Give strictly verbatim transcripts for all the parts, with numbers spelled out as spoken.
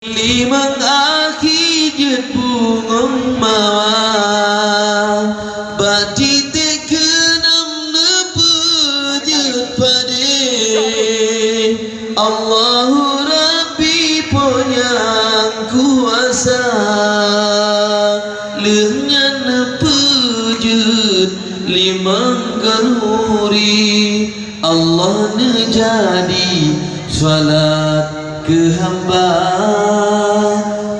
Limong akhi jeuet bungong mawa, bak titek keunom neupeujeuet padé. Allahu Rabbi Po nyang kuasa, lheueh nyan neupeujeuet limong khanuri. Allah neujadi salat keu hamba,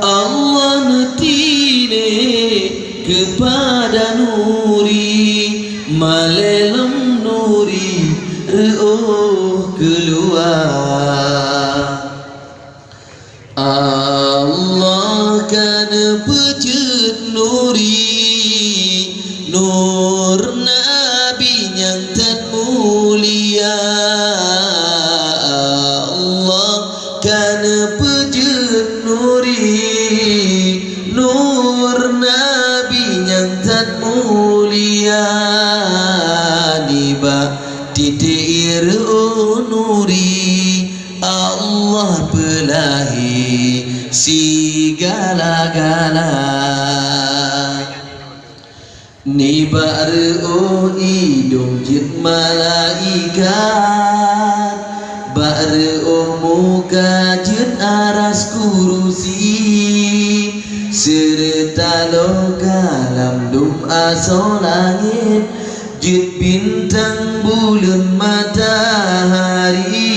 Allah neutilék keupada nuri, malée lom nuri reuôh keuluwa. Allah ka neupeujeuet nuri, nur Nabi nyang that mulia. Allah ka neupeujeuet nuri, nur Nabi nyang that mulia. Nibak titek reuôh nuri, Allah peulahé sigala-gala. Nibak reuôh idông jeuet malaikat, bak reuôh muka jeuet aras kurusi, seureuta lom ka lam dum asoe langét, jeuet bintang, buleuen, matahari.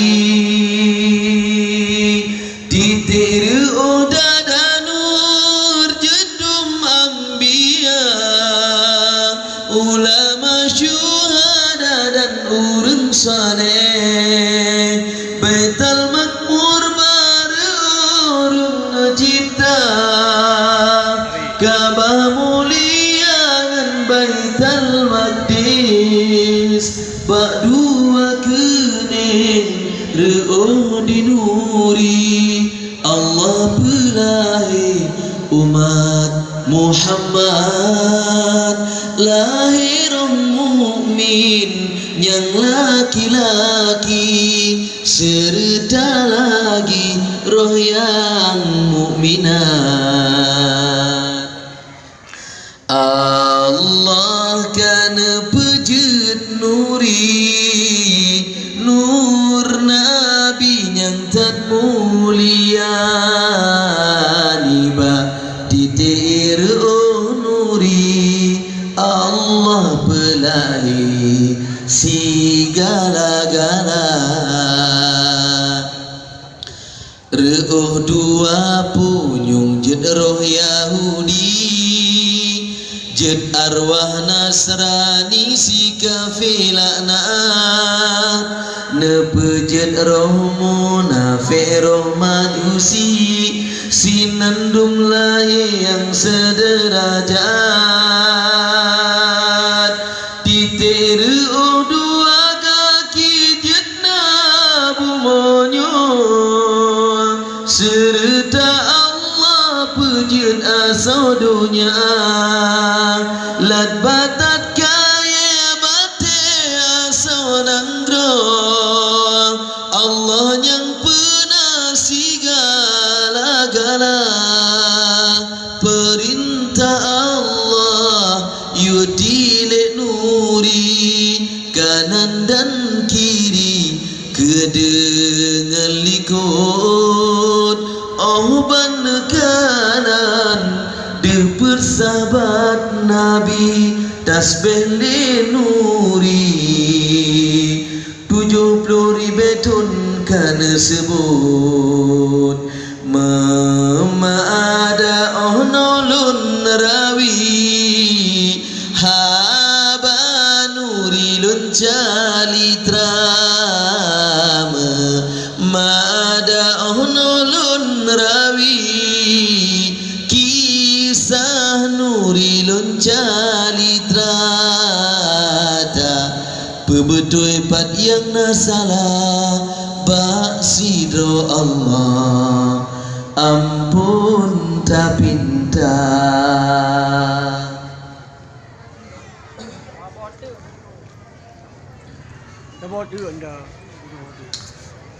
Titek reuôh dada nur jeuet dum anbiya, ulama, syuhada dan ureuëng saleh. Baitul Makmur bak reuôh ureuëng neucipta, Ka'bah mulia ngon Baitul Maqdis. Bak dua keuning reuôh dinuri, Allah peulahé umat Muhammad. Lahé roh mukmin nyang laki-laki, seureuta lagi roh nyang mukminat. Allah ka neupeujeuet nuri, nur Nabi nyang that mulia. Nibak titek reuôh nuri, Allah peulahé sigala-gala. Reuôh dua punyueng jeuet roh Yahudi, jeuet arwah Nasrani si kafé laknat, neupeujeuet roh munafék, roh Majusi, sinan dum lahé nyang seudeurajat. Titek reuôh dua gaki jeuet na bumoe nyoe, seureuta Allah peujeuet asoe donya. Lat batat kayée batée asoe nanggroe, Allah nyang peuna sigala-gala. Peurintah Allah yue tilék nuri, kanan dan kiri, keudeueng ngon likot. Óh ban kanan deuh peusabat Nabi, tasbéh lé nuri. Tujoh ploh ribée thon ka neuseubut. Meumada óh noe lôn rawi haba nuri lôn calitra. Meumada óh noe lôn rawi kisah nuri lôn calitra. Peubeutôi pat nyang na salah bak sidroe Allah, amphon tapinta.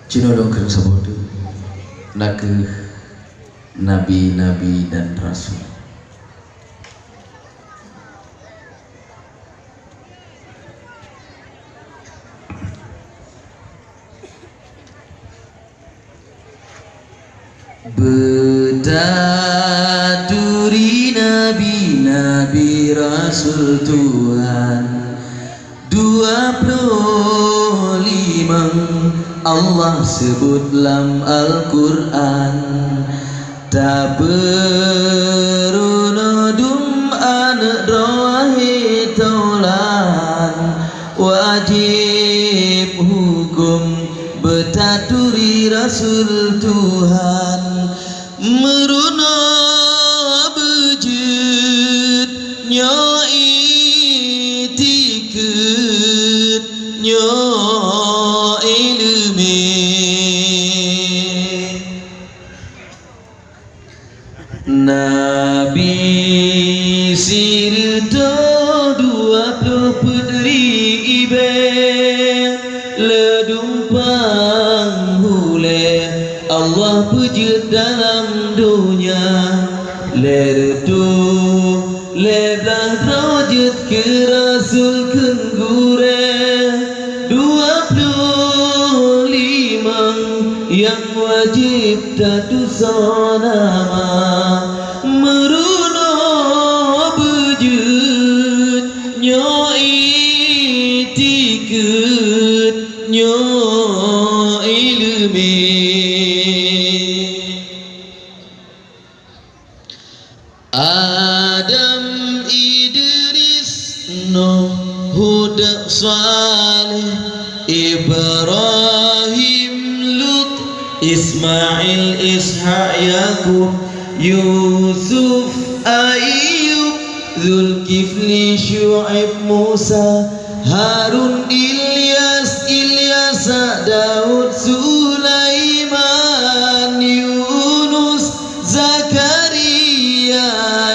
Cinoe lôn kheun saboh teuk, na kheueh nabi-nabi dan rasul. Beutaturi nabi-nabi, rasul Tuhan. Dua ploh limong Allah seubut lam Al-Qur'an. Tapeurunoe dum aneuk droe, wahé tolan, wajéb huköm beutaturi rasul Tuhan. Meurunoe beujeuet, nyoe itikeuet, nyoe ileumé. Nabi sireutôh dua ploh peuet ri ibée, leudumpang hulée Allah peujeuet dalam donya. Lhée reutôh lhée blaih droe jeuet keu rasul kheun gurée. Dua ploh limong nyang wajéb tatusoe nama. Meurunoe beujeuet, nyoe itikeuet, nyoe ileumé. Adam, Idris, Nuh, Hud, Saleh, Ibrahim, Lut, Ismail, Ishak, Yakub, Yusuf, Ayub, Zulkifli, Syu'aib, Musa, Harun, Ilyas, Ilyasa, Daud, Sulaiman, Yunus, Zakaria,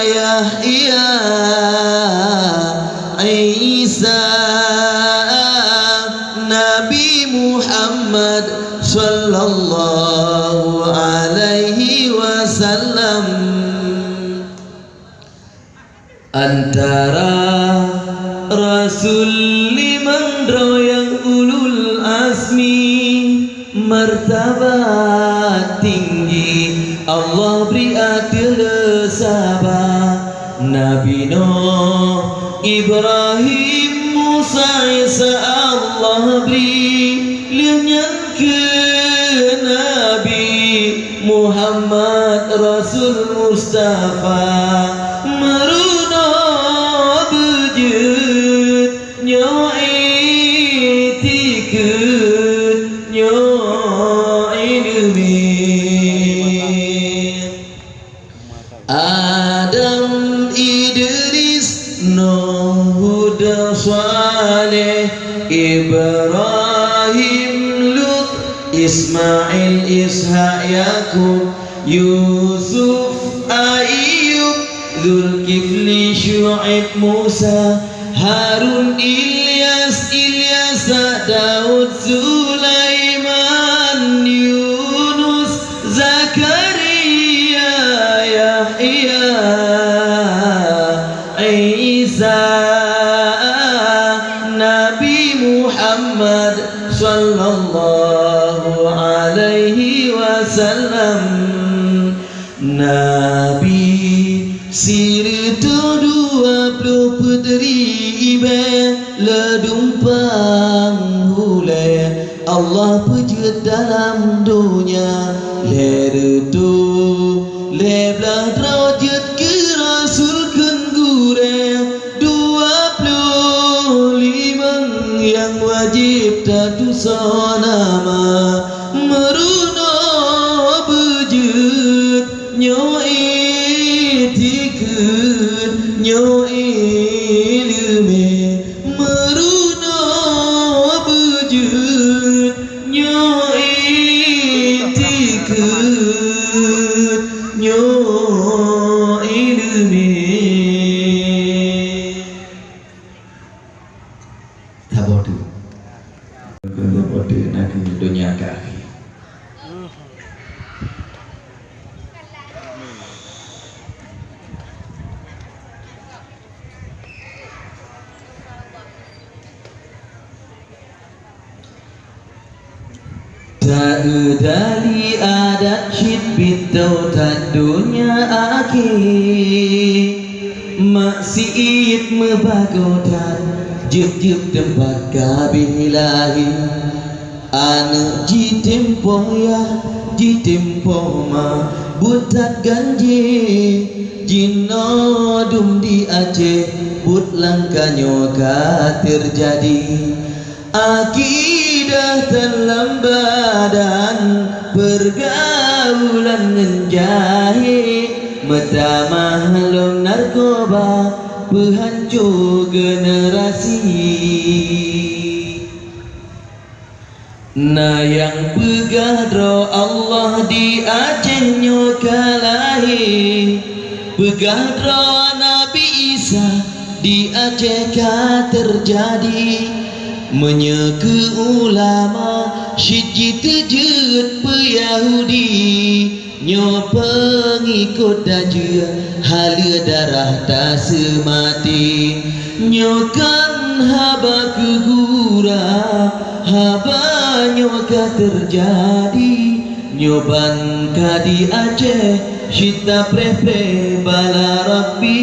Yahya, Isa, Nabi Muhammad sallallahu alaihi wasallam. Antara rasul limong droe nyang ulul azmi, martabat tinggi Allah bri ateueh le saba. Nabi Nuh, Ibrahim, Musa, Isa Allah bri, lheueh nyan keu Nabi Muhammad Rasul Mustafa. Meurunoe beujeuet, nyoe itikeuet, nyoe ileumé. Adam, Idris, Nuh, Hud, Saleh, Ibrahim, Lut, Ismail, Ishak, Yakub, Yusuf, Ayub, Zulkifli, Syu'aib, Musa, Harun, Ilyas, Ilyasa, Daud, Sulaiman, Yunus, Zakaria, Yahya, Isa, Nabi Muhammad sallallahu alaihi wasallam. Nabi sireutôh dua ploh peuet ri ibée, leudumpang hulée Allah peujeuet dalam donya. Lhée reutôh lhée blaih droe jeuet keu rasul kheun gurée. Dua ploh limong nyang wajéb tatusoe nama. Meurunoe beujeuet, nyoe itikeuet, nyoe ileumé. Meurunoe beujeuet, nyoe itikeuet, nyoe ileumé. Saboh teuk. Saboh teuk na keu donya keu akhé. Taeudali adat cit pintoe that donya akhé, maksiet meubagoe that, jeueb-jeueb teumpat kabeh lahé. Aneuëk jitem poh yah, jitem poh ma, buet that ganjé. Jinoe dum di Aceh, buet langka nyoe ka teujadi. Akidah tan lam badan, peurgaulan ngon jahé, meutamah lom narkoba, peuhanco generasi. Na nyang peugah droe Allah di Aceh nyoe ka lahé, peugah droe Nabi Isa di Aceh ka teujadi. Meunyoe keu ulama cit jiteujeuet peu Yahudi, nyoe peungikot dajeueng haleue darah taseumati. Nyoe kan haba keu gura, haba nyoe ka teujadi. Nyoe ban ka di Aceh cit tapreh-preh bala Rabbi.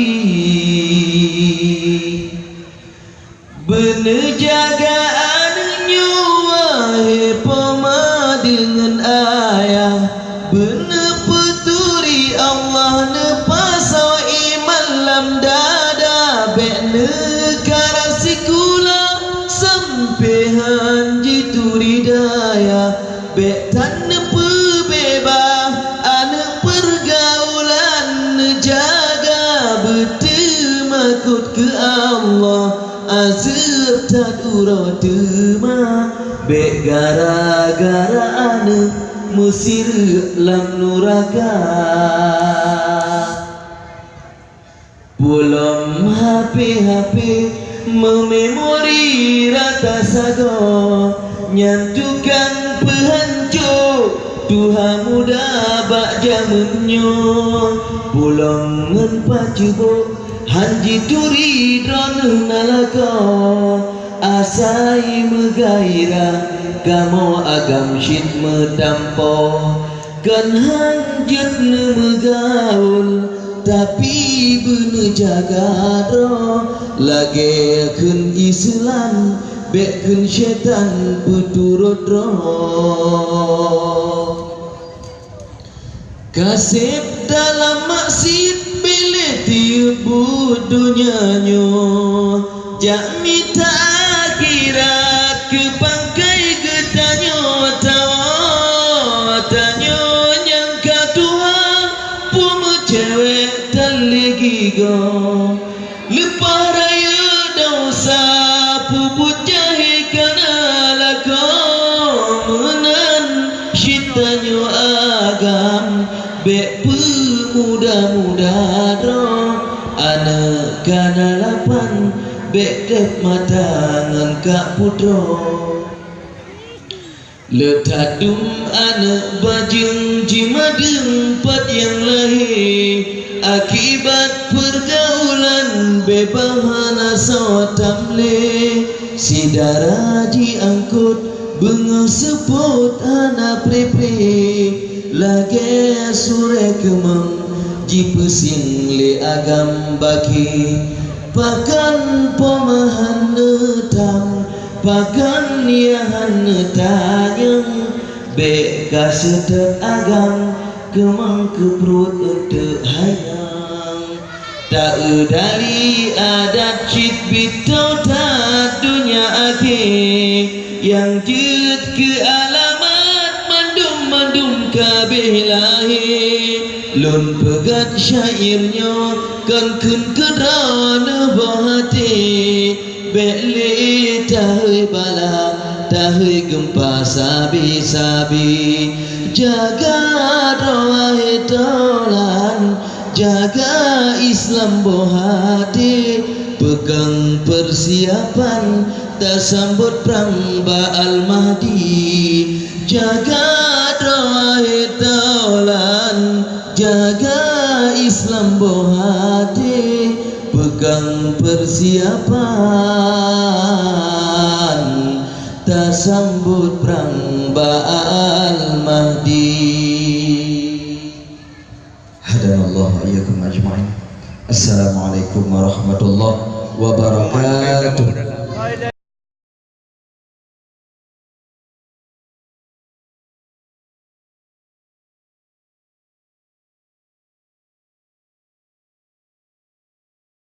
Beuneujaga aneuëk nyoe, wahé poma deungon ayah. Beuneupeuturi Allah neupasoe iman lam dada, bék neukarat sikula sampoe han jituri dayah. Bék tan neupeubeubaih aneuëk peurgaulan, neujaga beuteumakot keu Allah. Azeub that uroe teuma, bék gara-gara aneuëk meusireuk lam nuraka. Pulom hapé-hapé meumemori rata sagoe, nyan tukang peuhanco tuha muda bak jamén nyoe. Pulom ngon pacuboh han jituri droeneueh na lakoe, asai meugairah kamoe agam cit meutampo. Kon han jeuet neumeugaul, tapi beuneujaga droe, lagée kheun Islam, bék kheun syaitan peuturot droe. Kaseb dalam maksiet, bék lé tiyeub buet donya nyoe. Jak mita akhirat keu pangkai geutanyoe tawoe. Tanyoe nyang ka tuha, peue meucewek tan lé gigoe. Leupah rayeuk desya, peubuet jahé kana lakoe. Meunan cit tanyoe agam, bék peumuda-muda droe. Aneuëk kana lapan, bék deb mata ngon kak putroe. Le that dum aneuëk bajeueng jimadeueng pat nyang lahé, akibat peurgaulan beubaih hana soe tam lé. Syedara jiangkot beungoh seupôt hana pré-pré, lagée surée keumang jipeusieng lé agam bakée. Pakon poma han neutam, pakon nyang han neutanyong, bék ka seutôt agam keumang keu pruet eunteuk hai nyang. Taeudali adat cit bitoe that donya akhé, nyang jeuet keu alamat mandum-mandum kabeh lahé. Lôn peugah syair nyoe kon kheun keu droeneueh boh até. Bék lé tahôi bala, tahôi geumpa sabe-sabe. Jaga droe wahé tolan, jaga Islam boh até. Peukong peusiapan tasambot prang bak Al-Mahdi. Jaga droe wahé tolan, jaga Islam boh até. Peukong peusiapan Tasambut prang bak Al-Mahdi. Hadanallahu wa iyyakum ajma'in. Assalamualaikum warahmatullahi wabarakatuh.